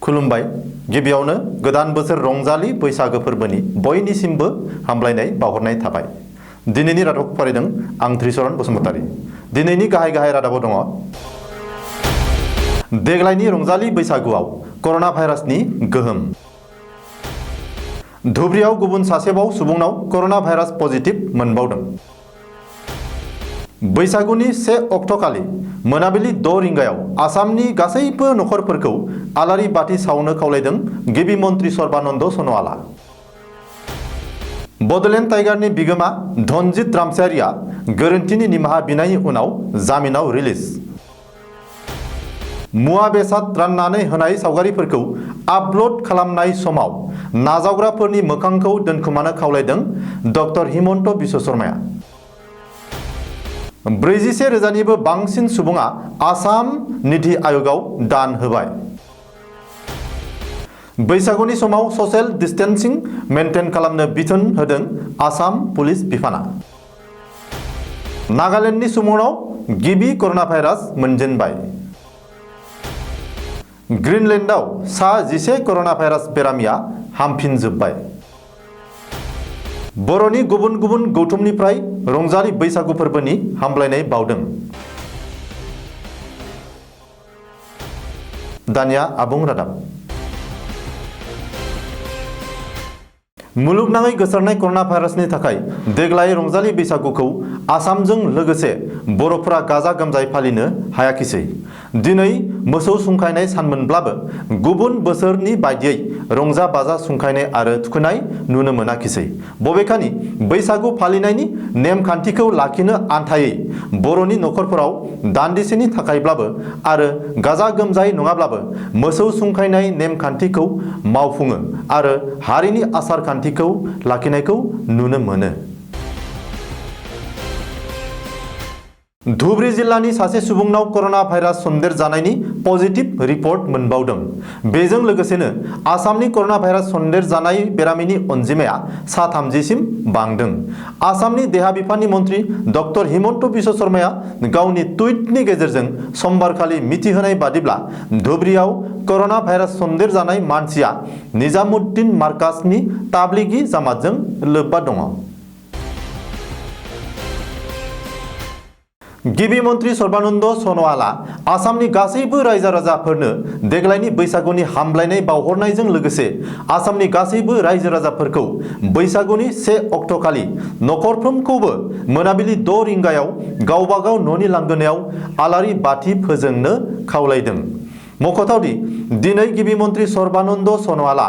खुलुमबाय। गिबियावनो गोदान बोसोर रंजालि बैसागो फोरबोनि बयनिसिमबो हामलायनाय बावहरनाय थाबाय। दिनैनि रादाबखौ फरायदों आं त्रिशरण बसुमतारी। दिनैनि गाहाय रादाबाव दङ देग्लायनि रंजालि बैसागुआव कर'ना भाइरासनि गोहोम। धुब्रियाव गुबुन सासेबाव सुबुंनाव कर'ना भाइरास पजिटिभ मोनबावदों। बैसागुनि 1 अक्ट'खालि मोनाबिलि 6 रिंगायाव आसामनि गासैबो नखरफोरखौ आलारि बाथि सावनो खावलायदों गिबि मन्त्रि सर्बानन्द सन'वाला। बड'लेण्ड टाइगारनि बिगोमा धनजित रामसियारिया गोरोन्थिनि निमाहा बिनायनि उनाव जामिनाव रिलिज। मुवा बेसाद राननानै होनाय सावगारिफोरखौ आपल'ड खालामनाय समाव नाजावग्राफोरनि मोखांखौ दोनखोमानो खावलायदों डक्टर हिमन्त बिश्व शर्माया। 41,000निबो बांसिन सुबुङा आसाम निधि आयोगाव दान होबाय। बैसागुनि समाव ससियेल डिस्टेन्सिं मेनटेन खालामनो बिथोन होदों आसाम पुलिस बिफाना। नागालेण्डनि सुबुंनाव गिबि कर'ना भाइरास मोनजेनबाय। ग्रीनलेण्डआव सा 11 कर'ना भाइरास बेरामिया हामफिनजोब्बाय। बर'नि गुबुन गुबुन गौथुमनिफ्राय रंजालि बैसागु फोरबोनि हामलायनाय बावदों। दानिया आबुं रादाब। मुलुगनाङै गोसारनाय कर'ना भाइरासनि थाखाय देग्लाय रंजालि बैसागुखौ आसामजों लोगोसे बर'फोरा गाजा गोमजायै फालिनो हायाखिसै। दिनै मोसौ सुंखायनाय सानमोनब्लाबो गुबुन बोसोरनि बायदियै रंजा बाजा सुंखायनाय आरो थुखैनाय नुनो मोनाखिसै। बबेखानि बैसागु फालिनायनि नेमखान्थिखौ लाखिनो आन्थायै बर'नि नखरफोराव दान्दिसेनि थाखायब्लाबो आरो गाजा गोमजायै नङाब्लाबो मोसौ सुंखायनाय नेमखान्थिखौ मावफुङो आरो हारिनि आसार खान्थिखौ लाखिनायखौ नुनो मोनो। धुब्रि जिल्लानि सासे सुबुंनाव कर'ना भाइरास सन्देर जानायनि पजिटिभ रिपर्ट मोनबावदों। बेजों लोगोसेनो आसामनि कर'ना भाइरास सन्देर जानाय बेरामिनि अनजिमाया सा 30 सिम बांदों। आसामनि देहा बिफाननि मन्त्रि डक्टर हिमन्त बिश्व शर्माया गावनि टुइटनि गेजेरजों समबारखालि मिथिहोनाय बादिब्ला धुब्रियाव कर'ना भाइरास सन्देर जानाय मानसिया निजामुद्दिन मार्काजनि ताब्लिगी जामातजों लोब्बा दङ। गिबि मन्त्रि सर्बानन्द सन'वाला आसामनि गासैबो रायजो राजाफोरनो देग्लायनि बैसागुनि हामलायनाय बावहरनायजों लोगोसे आसामनि गासैबो रायजो राजाफोरखौ बैसागुनि 1 अक्ट'खालि नखरफ्रोमखौबो मोनाबिलि 6 रिंगायाव गावबागाव न'नि लांगोनायाव आलारि बाथि फोजोंनो खावलायदों। मख'थावदि दिनै गिबि मन्त्रि सर्बानन्द सन'वाला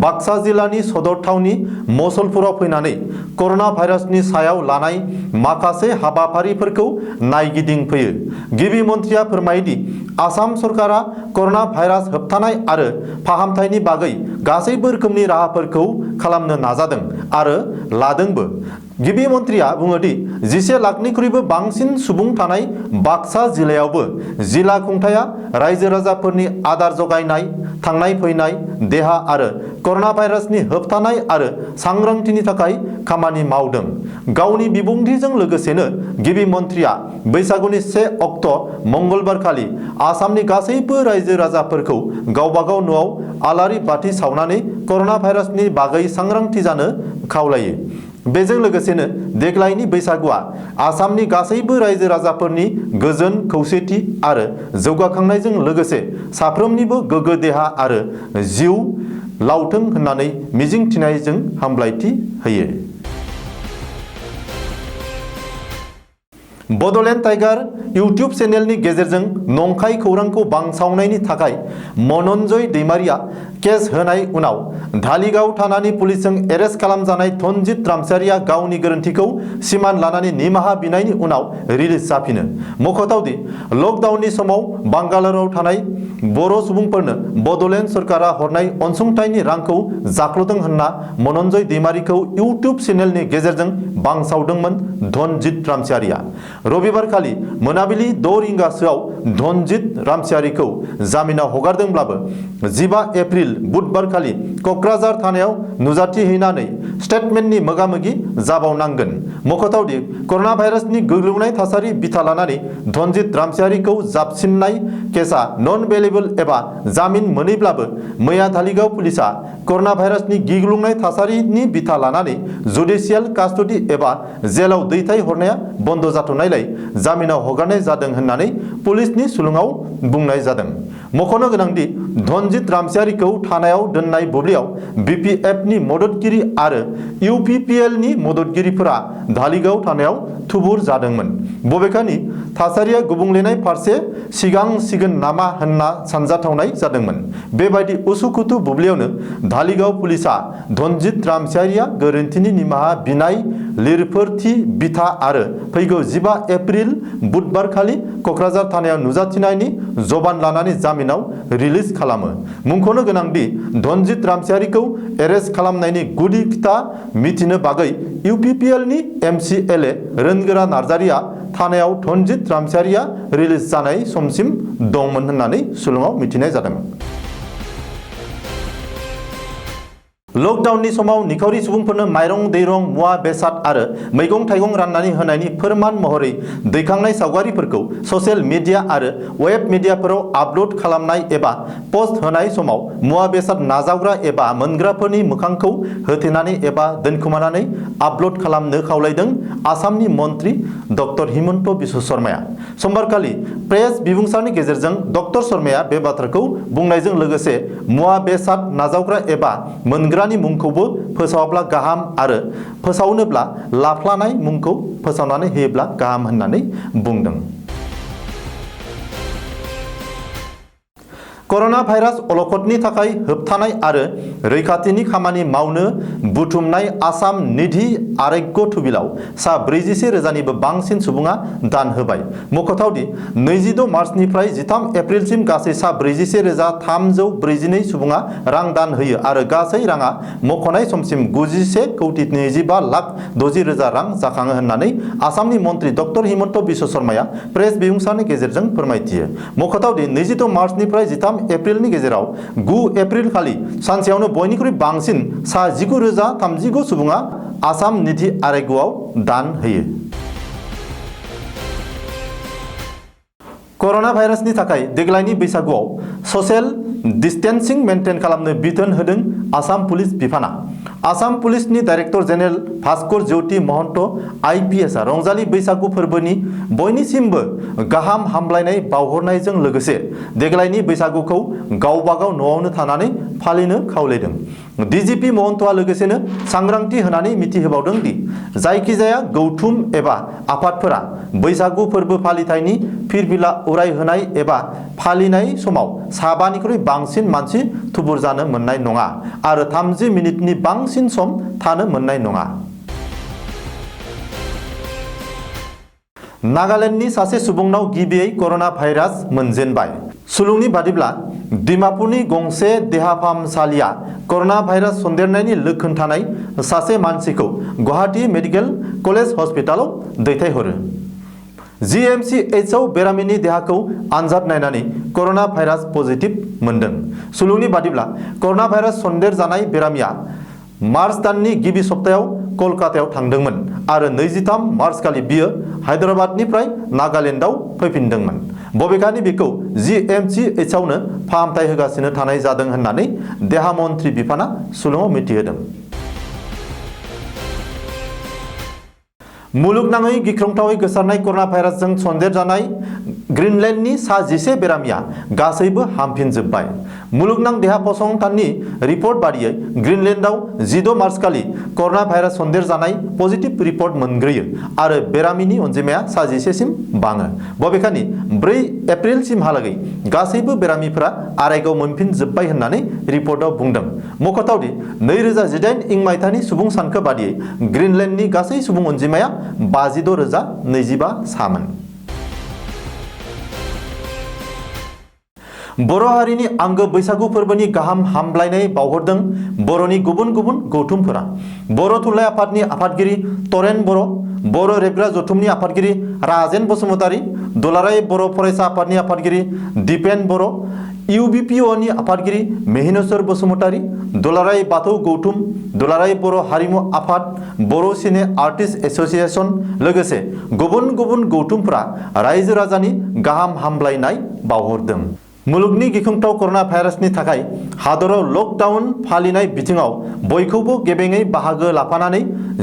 बाक्सा जिल्लानि सदर थावनि मसलपुराव फैनानै कर'ना भाइरासनि सायाव लानाय माखासे हाबाफारिफोरखौ नायगिदिंफैयो। गिबि मन्थ्रिया फोरमायोदि आसाम सरकारा कर'ना भाइरास होबथानाय आरो फाहामथायनि बागै गासैबो रोखोमनि राहाफोरखौ खालामनो नाजादों आरो लादोंबो। गिबि मन्थ्रिया बुङोदि 11 लाखनिख्रुइबो बांसिन सुबुं थानाय बाक्सा जिल्लायावबो जिल्ला खुंथाया रायजो राजाफोरनि आदार जगायनाय, थांनाय फैनाय, देहा आरो कर'ना भाइरासनि होबथानाय आरो सांग्रांथिनि थाखाय खामानि मावदों। गावनि बिबुंथिजों लोगोसेनो गिबि मन्थ्रिया बैसागुनि 1 अक्ट' मंगलबारखालि आसामनि गासैबो रायजो राजाफोरखौ गावबागाव न'आव आलारि बाथि सावनानै कर'ना भाइरासनि बागै सांग्रांथि जानो खावलायो। बेजों लोगोसेनो देग्लायनि बैसागुआ आसामनि गासैबो रायजो राजाफोरनि गोजोन खौसेथि आरो जौगाखांनायजों लोगोसे साफ्रोमनिबो गोग्गो देहा आरो जिउ लावथों होननानै मिजिंथिनायजों हामलायथि होयो। बड'लेण्ड टाइगार इउटिउब चेनेलनि गेजेरजों नंखाय खौरांखौ बांसावनायनि थाखाय मनन्जय दैमारिया केस होनाय उनाव धालिगाव थानानि पुलिसजों एरेस्ट खालामजानाय धनजित रामसियारिया गावनि गोरोन्थिखौ सिमान लानानै निमाहा बिनायनि उनाव रिलिज जाफिनो। मख'थावदि लकडाउननि समाव बांगालराव थानाय बर' सुबुंफोरनो बड'लेण्ड सरकारा हरनाय अनसुंथाइनि रांखौ जाख्ल'दों होनना मनन्जय दैमारिखौ इउटिउब चेनेलनि गेजेरजों बांसावदोंमोन धनजित रामसियारिया। रबिबारखालि मोनाबिलि 6 रिंगासोआव धनजित रामसियारिखौ जामिनाव हगारदोंब्लाबो 15 एप्रिल बुधबारखालि क'क्राझार थानायाव नुजाथिहैनानै स्टेटमेन्टनि मोगामोगि जाबावनांगोन। मख'थावदि कर'ना भाइरासनि गोग्लैनाय थासारि बिथा लानानै धनजित रामसियारिखौ जाबसिननाय केसा नन बेलेबल एबा जामिन मोनैब्लाबो मैया धालिगाव पुलिसा कर'ना भाइरासनि गिग्लुंनाय थासारिनि बिथा लानानै जुडिशियेल कास्टडि एबा जेलाव दैथाय हरनाया बन्द जाथ'नायलाय जामिनाव हगारनाय जादों होननानै पुलिसनि सुलुङाव बुंनाय जादों। मख'नो गोनांदि धनजित रामसियारिखौ थानायाव दोननाय बुब्लियाव BPFनि मददगिरि आरो UPPLनि मददगिरिफोरा धालिगाव थानायाव थुबुर जादोंमोन। बबेखानि थासारिया गुबुंलेनाय फारसे सिगांसिगोन नामा होनना सानजाथावनाय जादोंमोन। बेबायदि उसुखुथु बुब्लियावनो धालिगाव पुलिसा धनजित रामसियारिया गोरोन्थिनि निमाहा बिनाय लिरफोरथि बिथा आरो फैगौ 15 एप्रिल बुधबारखालि क'क्राझार थानायाव नुजाथिनायनि जबान लानानै जामिनाव रिलिज खालामो। मुंख'नो गोनांदि धनजित रामसियारिखौ एरेस्ट खालामनायनि गुदि खिथा मिथिनो बागै UPPLनि MCLA रोनगोरा नार्जारिया थानायाव धनजित रामसियारिया रिलिज जानाय समसिम दंमोन होननानै सुलुङाव मिथिनाय जादों। लकडाउननि समाव निखावरि सुबुंफोरनो माइरं दैरं मुवा बेसाद आरो मैगं थाइगं राननानै होनायनि फोरमान महरै दैखांनाय सावगारिफोरखौ ससियेल मिडिया आरो वेब मिडियाफोराव आपल'ड खालामनाय एबा पस्ट होनाय समाव मुवा बेसाद नाजावग्रा एबा मोनग्राफोरनि मोखांखौ होथेनानै एबा दोनखोमानानै आपल'ड खालामनो खावलायदों आसामनि मन्त्रि डक्टर हिमन्त बिश्व शर्माया। समबारखालि प्रेस बिबुंसारनि गेजेरजों डक्टर शर्माया बे बाथ्राखौ बुंनायजों लोगोसे मुवा बेसाद नाजावग्रा एबा मोनग्रानि मुंखौबो फोसावाब्ला गाहाम आरो फोसावनोब्ला लाफ्लानाय मुंखौ फोसावनानै होयोब्ला गाहाम होननानै बुंदों। कर'ना भाइरास अलखदनि थाखाय होबथानाय आरो रैखाथिनि खामानि मावनो बुथुमनाय आसाम निधि आर'ग्य थुबिलाव सा 44,000निबो बांसिन सुबुङा दान होबाय। मख'थावदि 26 मार्चनिफ्राय 13 एप्रिलसिम गासै सा 41,342 सुबुङा रां दान होयो आरो गासै राङा मख'नाय समसिम 91,25,60,000 रां जाखाङो होननानै आसामनि मन्त्रि डक्टर हिमन्त बिश्व शर्माया प्रेस बिबुंसारनि गेजेरजों फोरमायथियो। मख'थावदि 26 मार्चनिफ्राय 13 एप्रिलनि गेजेराव 9 एप्रिल खालि सानसेयावनो बयनिख्रुइ बांसिन सा 19,039 सुबुङा आसाम निधि आर'ग्यआव दान होयो। कर'ना भाइरासनि थाखाय देग्लायनि बैसागुआव ससियेल डिस्टेन्सिं मेंटेन खालामनो बिथोन होदों आसाम पुलिस बिफाना। आसाम पुलिसनि डाइरेक्टर जेनेरेल भास्कर ज्योति महन्त IPSआ रंजालि बैसागु फोरबोनि बयनिसिमबो गाहाम हामलायनाय बावहरनायजों लोगोसे देग्लायनि बैसागुखौ गावबागाव न'आवनो थानानै फालिनो खावलायदों। DGP महन्तआ लोगोसेनो सांग्रांथि होनानै मिथिहोबावदों दि जायखिजाया गौथुम एबा आफादफोरा बैसागु फोरबो फालिथायनि फिरफिला उरायहोनाय एबा फालिनाय समाव 7निख्रुइ बांसिन मानसि थुबुर जानो मोननाय नङा आरो 30 मिनिटनि बांसिन सम थानो मोननाय नङा। नागालेन्डनि सासे सुबुंनाव गिबियै कर'ना भाइरास मोनजेनबाय। सुलुंनि बादिब्ला डिमापुरनि गंसे देहा फाहामसालिया कर'ना भाइरास सन्देरनायनि लक्षण थानाय सासे मानसिखौ गुवाहाटी मेडिकेल कलेज हस्पिटालाव दैथायहरो। GMCHआव बेरामिनि देहाखौ आनजाद नायनानै कर'ना भाइरास पजिटिभ मोनदों। सुलुंनि बादिब्ला कर'ना भाइरास सन्देर जानाय बेरामिया मार्च दाननि गिबि सप्तायाव कलकातायाव थांदोंमोन आरो 23 मार्चखालि बियो हायद्राबादनिफ्राय नागालेन्डआव फैफिनदोंमोन। बबेखानि बेखौ GMCHआवनो फाहामथाय होगासिनो थानाय जादों होननानै देहा मन्त्रि बिफाना सुलुङाव मिथिहोदों। मुलुगनाङै गिख्रंथावै गोसारनाय कर'ना भाइरासजों सन्देरजानाय ग्रीनलेन्डनि सा 11 बेरामिया गासैबो हामफिनजोब्बाय। मुलुगनां देहा फसंथाननि रिपर्ट बादियै ग्रीनलेन्डआव 16 मार्चखालि कर'ना भाइरास सन्देरजानाय पजिटिभ रिपर्ट मोनग्रोयो आरो बेरामिनि अनजिमाया सा 11 सिम बाङो। बबेखानि 4 एप्रिलसिमहालागै गासैबो बेरामिफोरा आरायगाव मोनफिनजोब्बाय होननानै रिपर्टआव बुंदों। मख'थावदि 2018 इं मायथाइनि सुबुं सानखो बादियै ग्रीनलेन्डनि गासै सुबुं अनजिमाया 56,025 सामोन। बर' हारिनि आंगो बैसागु फोरबोनि गाहाम हामलायनाय बावहरदों बर'नि गुबुन गुबुन गौथुमफोरा। बर' थुनलाइ आफादनि आफादगिरि तरेन बर', बर' रेबग्रा जथुमनि आफादगिरि राजेन बसुमतारी, दुलाराय बर' फरायसा आफादनि आफादगिरि दिपेन बर', इउबिपिअनि आफादगिरि मेहिनेश्वर बसुमतारी, दुलाराय बाथौ गौथुम, दुलाराय बर' हारिमु आफाद, बर' सिने आर्टिस्ट एसोसिएशन लोगोसे गुबुन गुबुन गौथुमफोरा रायजो राजानि गाहाम हामलायनाय बावहरदों। मुलुगनि गिख्रंथाव कर'ना भाइरासनि थाखाय हादराव लकडाउन फालिनाय बिथिङाव बयखौबो गेबेङै बाहागो लाफानानै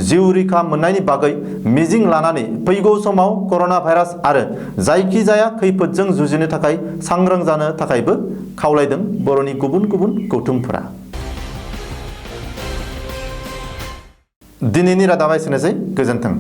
जिउ रैखा मोननायनि बागै मिजिं लानानै फैगौ समाव कर'ना भाइरास आरो जायखिजाया खैफोदजों जुजिनो थाखाय सांग्रां जानो थाखायबो खावलायदों बर'नि गुबुन गुबुन गौथुमफोरा। दिनैनि रादाबा एसेनोसै, गोजोन्थों।